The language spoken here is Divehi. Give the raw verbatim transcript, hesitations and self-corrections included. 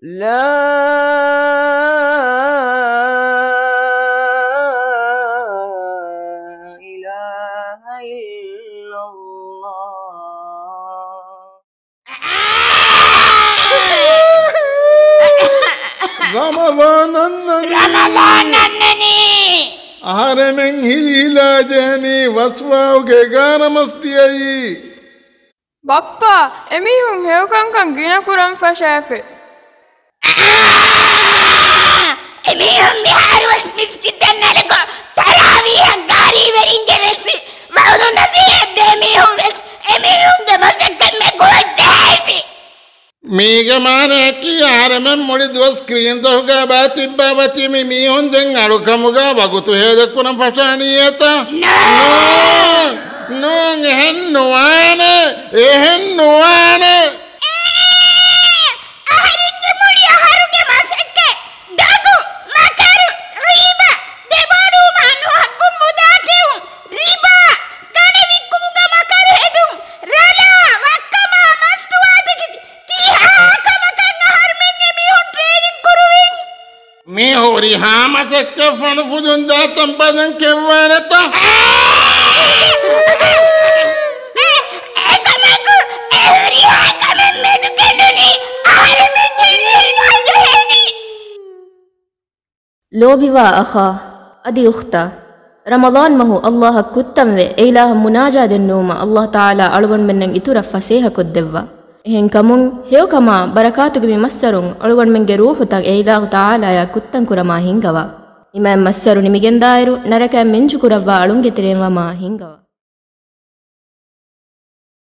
لا إله إلا الله. ރަމަޟާން އަންނަނީ. ރަމަޟާން އަންނަނީ. އަހަރެމެން ހިލިހިލާ ޖެހެނީ ވަސްވާހުގެ އެގާރަ މަސް ދިޔައީ. ބައްޕާ، އެމީހުން ހެޔޮކަންކަން ގިނަ ކުރަން ފަށާފި. އާ! އެމީހުން މިހާރުވެސް މިސްކިތަށް ނަރަކޮށް، ތަރާވީހަށް ގާރީވެރިންގެ ވެސް ވައުދު ނަސީހަތް ދޭ މީހުން ވެސް އެމީހުންގެ މަސައްކަތް މެ ގުޅަން ޖެހޭފި. މީގެ މާނައަކީ އަހަރެމެން މުޅި ދުވަސް ސްކްރީންތަކުގަ ބާ ތިއްބާ ވަތީ މި މީހުން ދެން އަޅުކަމުގަ ވަގުތު ހޭދަކުރަން ފަށާނީއޭތަ؟ ނޯ! ނޯ! ނޯ! އެހެން ނުވާނެ! އެހެން ނުވާނެ! އޭ! އަހަރެންގެ މުޅި އަހަރުގެ މަސައްކަތް ދަގު، މަކަރު، ރީބާ، ދެބޯޑުވުމާ ނުހައްގުން މުދާކެއުން، ރިބާ، ގަނެ ވިއްކުމުގަ މަކަރު ހެދުން، ރަލާ، ވައްކަމާ، މަސްތުވާތަކެތި، ކިހާ ކަމަކަށް އަހަރުމެން އެމީހުން ޓްރޭނިން ކުރުވިން؟ މި ހުރިހާ މަސައްކަތް ފޮނުފުދުން ދާތަން ބަލަން ކެއްވާނެތަ؟ އެކަމަކު އެ ހުރިހާ ކަމެއް މެދުކެނޑުނީ އަހަރެމެން ހިލިހިލާ ޖެހެނީ. ލޯބިވާ އަޚާ، އަދި އުޚްތާ، ރަމަޟާން މަހު ﷲ އަށް ކުއްތަންވެ، އެއިލާހަށް މުނާޖާ ދެންނެވުމަށް ﷲ ތަޢާލާ އަޅުގަނޑުމެންނަށް އިތުރަށް ފަސޭހަކޮށްދެއްވާ. އެހެންކަމުން، ހެޔޮކަމާ، ބަރަކާތުގެ މި މައްސަރުން އަޅުގަނޑުމެންގެ ރޫޙުތައް އެއިލާހު ތަޢާލާޔާ ކުއްތަން ކުރަމާ ހިންގަވާ. ނިމައިން މައްސަރު ނިމިގެންދާއިރު، ނަރަކައިން މިންޖުކުރައްވާ އަޅުންގެ ތެރެއިން ވަމާ ހިންގަވާ.